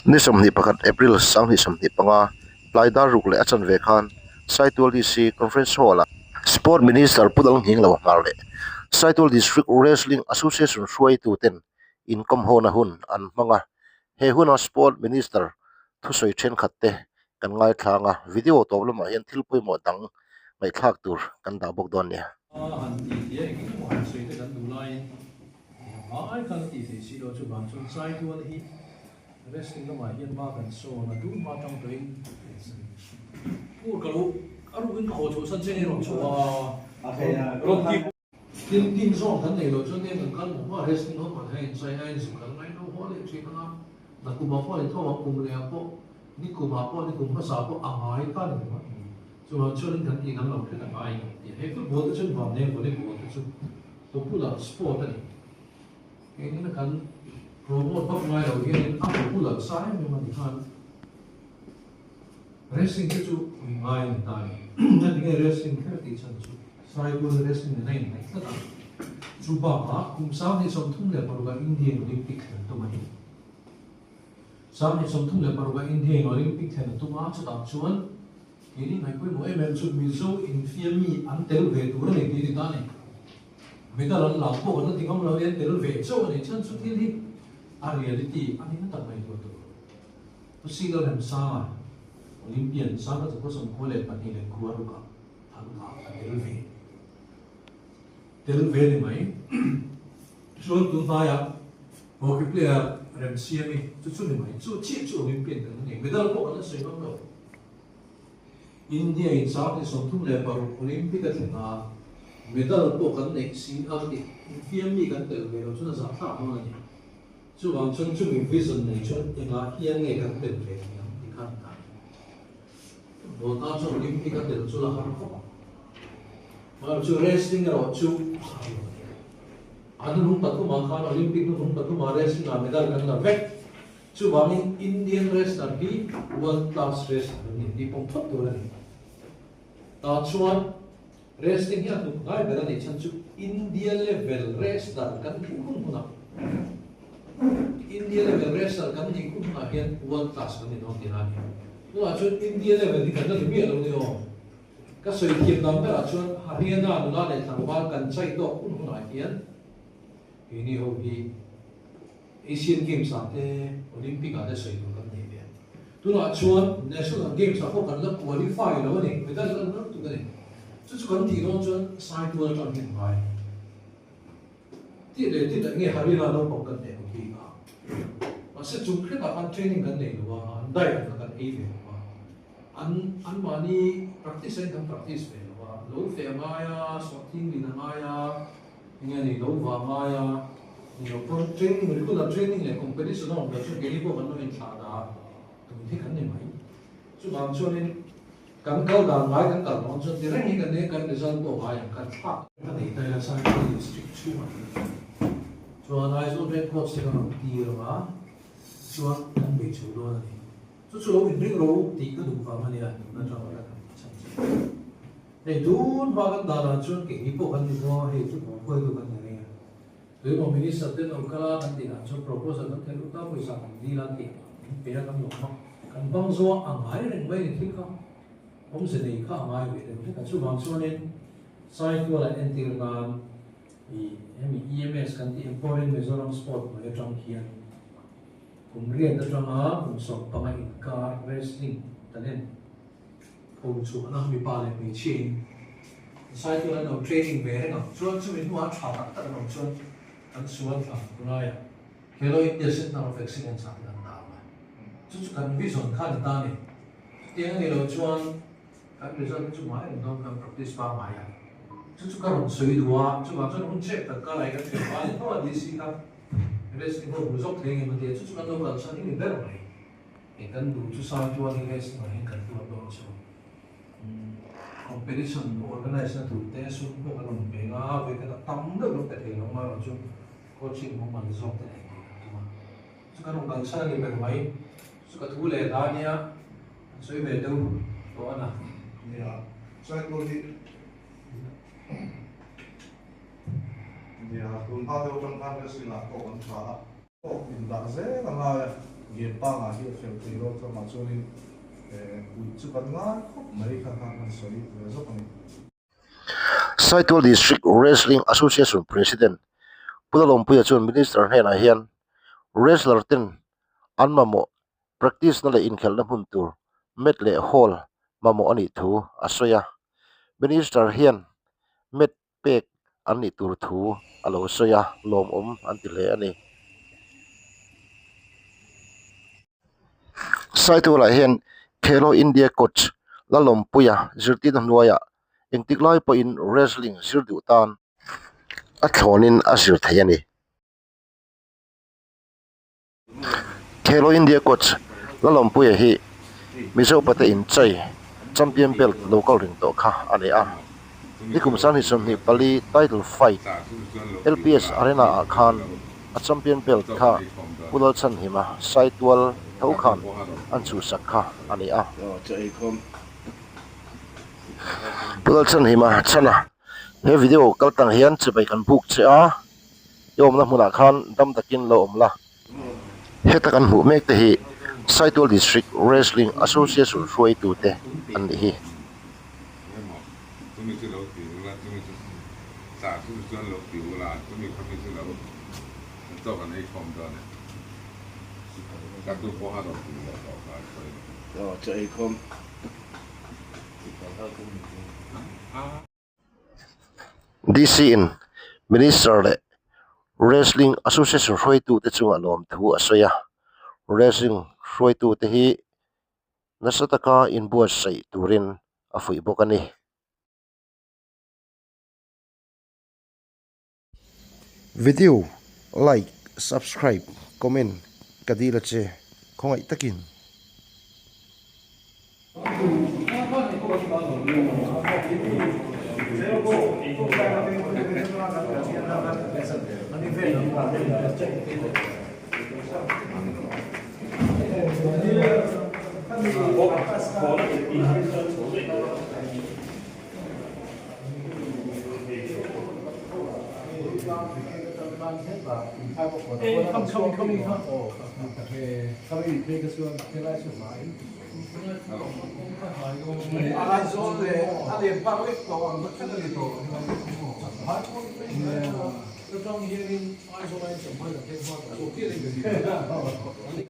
Ni 21 April 2025 tlai dar ruk leh a chanve khan Saitual DC Conference Hall-ah Sport Minister Pu Dalnghing lo hmar leh Saitual District Wrestling Association hruaituten inkawm hawna hun an hmang a. He huna Sport Minister thusawi thenkhat te kan ngaithlang a, video tawp lamah hian thil pawimawh dang ngaihthlak tur kan dah bawk dawn nia. A han tih tia eng emaw han sawi te kan duh laiin hmai khan a tih theih si lo chuvang chuan Saitual hi wrestling lamah hian hma kan sawn a, tun hma tang tawhin pur ka lo a rukin ka haw chhuah san che ni rawn chhuah a, rawn ti Tin tin zawng kan nei lo chuan eng kan kal mawh mawh a wrestling ho pawh hian inchai a inzuk kan ngai lo haw leh thin ang a, nakum ah pawh intho ang kum leh ah pawh nikum ah pawh nikum hmasa pawh a ngai ta ni ringawt. Chuvang chuanin kan tih dang lo hret a ngai ang tih hei football te chuan vang nen volleyball te chu popular sport a ni. Engin a kan promote vak ngai lo hianin a popular sa em em a ni khan wrestling te chu ui ngai a ni ta a ni. A tinge wrestling kher tih chhan chu Saitual wrestling nen a inhnaih tlat a. Chu bakah kum 2036 ah Indian Olympic thlen tum a ni. 2036 ah Indian Olympic thlen a tum a, chutah chuan Keini ngaihpawimawh em em chu Mizo infiammi an tel ve tur a ni tih a ni ta a ni. Medal an lak pawh kan la ti ngam lo a ni, an tel ve chauh a ni. Chhan chu thil hi a reality a ni na tak mai tur tur. Pu Silo Remsanga, Olympian, Sangha Chakua 92 leh khua rukah an lak a tel ve. Tel ve ni mai. Chuan tun hnaiah hockey player Remsiami chu chu ni mai. Chu chiah chu Olympian kan la nei. Medal pawh kan la sawi ngam lo. India in 2036 Olympic a thleng a, medal pawh kan neih si a ka ti. Infiam mi kan tel ve lo chuan a zahthlak dawn a ni. Chuvang chuan chumi vision nei chuan engah hian nge kan tel ve thei ang tih kha a ni ta. Football tan chuan Olympic a tel chu la har khawp ang. Mahse chu wrestling erawh chu a har lo a ni. A hnuhnung pathumah khan Olympic hnuhnung pathumah wrestling ah medal kan la vek. Chuvangin Indian wrestler hi world class wrestler an ni tih pawm phawt tur a ni. Tah chuan wrestling hi a hnuk ngai ber a nih chhan chu India level wrestler kan nih hun hunah India level wrestler kan nih hun hunah hian world class kan ni dawn tihna a ni. Tunah chuan India level hi kan la ni miah lo ni aw. Ka sawi thiam dan berah chuan Haryana nula leh tlangval kan chai tawk hun hunah hian keini ho hi Asian Games ah te Olympic ah te sawi tur kan nei ve. Tunah chuan National Games ah pawh kan la qualify lo a ni, medal kan la tuk a ni. Chu chu kan tih dawn chuan Saitual atang hian ngai. Tih leh tih tak nge Haryana naupang kan nei ang bik a. Mahse chung hretah khan training kan nei lo a, an diet ang kha kan ei ve lo a. An anmahni practice aiin kan practice ve lo a, lo feh a ngai a, sawhthing lin a ngai a, Enge ni lo vang ngai a, ni lo pawn training regular training leh competition a awm loh chuan keini pawh kan lo inthlah dah tum hi kan ni mai. Chuvang chuanin kan kal dan ngai kan kal dawn chuan ti reng hi kan nia kan result pawh ngai ang kan thlak. Ka nei ta ila Saitual district chhungah hian chuan Aizawl Red Cross te kan rawn tir ang a, chuan kan bei chho dawn a ni. Chu chu lo inring ro tih ka duh vang a nia, tuna tang ka han ti chhan chhan. Hei tun hma kan danah chuan keini pawh kan ni maw, hei chu pawh hruaitu kan ni reng a. Tuimaw Minister ten lo kal a kan tih dan chuan proposal kan theih lut a, pawisa kan dil a tih min pe a kan lawm a, kan hmang zawh a, a ngai reng mai ni thil kha awmze nei kha a ngai ve deuh hlek a. Chuvang chuanin Saituala entir nan i hemi EMS kan tih Empowering Mizoram Sport hnuai atang hian kum riat atanga kum 15 inkar wrestling talent Ho chhuahna mipa leh hmeichhia in Saitual an lo training ve reng ang chuan chumi hnuah tha tak tak an awm chuan an sual thla ang tunlai ah Khelo India Centre of Excellence ah hian an dah ang a, chu chu kan vision kha a ni ta a ni. Chutiang a nih loh chuan kan result hi chu ngai reng dawn kan practice pangngai a, chu chu ka rawn sawi duh a, chuvang chuan hun chep tak ka lai kan thiam pa a ni tho a DC kha wrestling ho hmu zawk thei ang em a ti a, chu chu kan lo kalsan hi ni ber mai. Eng kan duh chu Saitual hi race hnuai hian kan tuar dawn chu. Competition organize na tur te sum pawh kan rawn pe nga ve khat a tam deuh kan pe thei lo marawh chu coaching mumal zawk te nei tih kan tum a. Chu kan rawn kalsan a ni ber mai. Chu ka thu leh hla nia an sawi ve deuh tawh a na. Nia, Saitual hi nia tun hma deuh atang khan wrestling ah pawh kan tha a. Pawh indah zel a ngai a. Game pangngai hi a khel thei lo chungah chuanin puih chu kan ngai khawp mai kha kha kan sawi ve zawk a ni. Saitual District Wrestling Association President Pu Lalawmpuia chuan Minister hnenah hian wrestler ten an mamawh practice na leh inkhelhna hmun tur mat leh hall mamawh a nih thu a sawi a. Minister hian mat pek an nih tur thu a lo sawi a, lawmawm an ti hle a ni. Saitualah hian Khelo India coach Lalawmpuia zirtirna hnuaiah engtik lai pawhin wrestling zir duh tan a thlawnin a zir thei a ni. Khelo India coach Lalawmpuia hi Mizo pate inchei champion belt lo kal ring tawh kha a ni a. Nikum 2024 title fight LPS Arena ah khan a champion belt kha Pu Lalchhanhima Saitual tho khan an chhuhsak kha a ni a. Pu Lalchhanhima chhana he video kaltang hian chibai kan buk che a. I awmna hmunah khan dam takin lo awm la. Heta kan hmuh mek te hi Saitual District Wrestling Association hruaitu te an nih hi. DC in Minister leh Wrestling Association hruaitute chungah lawmthu a sawi a, Wrestling hruaitute hi nasa taka inbuatsaih turin a fuih bawk a ni. Video like subscribe comment ka dil a che khawngaih takin.